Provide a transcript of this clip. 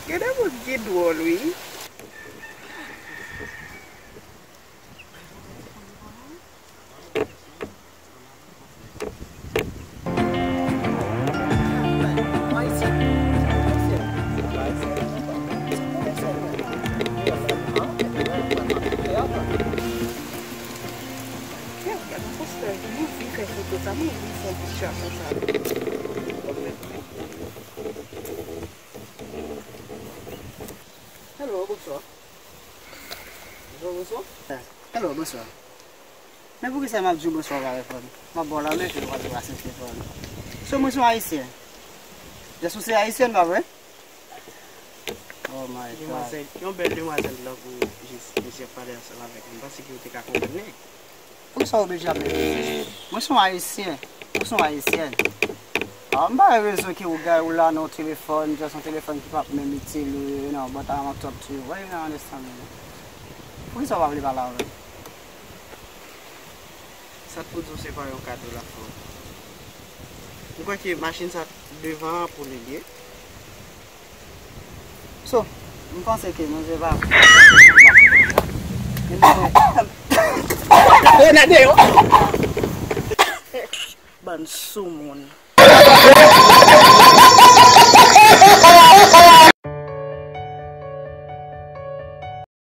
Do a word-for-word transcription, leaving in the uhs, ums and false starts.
Gen de moun ki dwòl, wi. Hello, bonswa. Hello, bonswa. Hello, bonswa. Men poukisa m ap di w bonswa ou pa reponn? M ap ba w lanmen epi ou pa aksepte reponn. So, mwen se yon Ayisyen. Just ou se Ayisyen, pa vre? Oh my God. Demwazèl, yon bèl demwazèl la pou jis mesye ap pale ansanm avèk li. M panse ke ou te ka konprann li. Poukisa w oblije ap mete? Mwen se yon Ayisyen. Ou se yon Ayisyèn. Ah, m pa wè rezon ki ou gay ou la nan yon telefòn, just yon telefòn ki p ap menm itil ou, you know, but I don't talk to you. Why you not understand me? Poukisa w pa vle pale avè m? Sa t pou di w se pa yon kado l ap fè w. M kwè ke machin sa devan an pou li ye. So, m panse ke nou se pa. Grenade yo. Bann soumoun.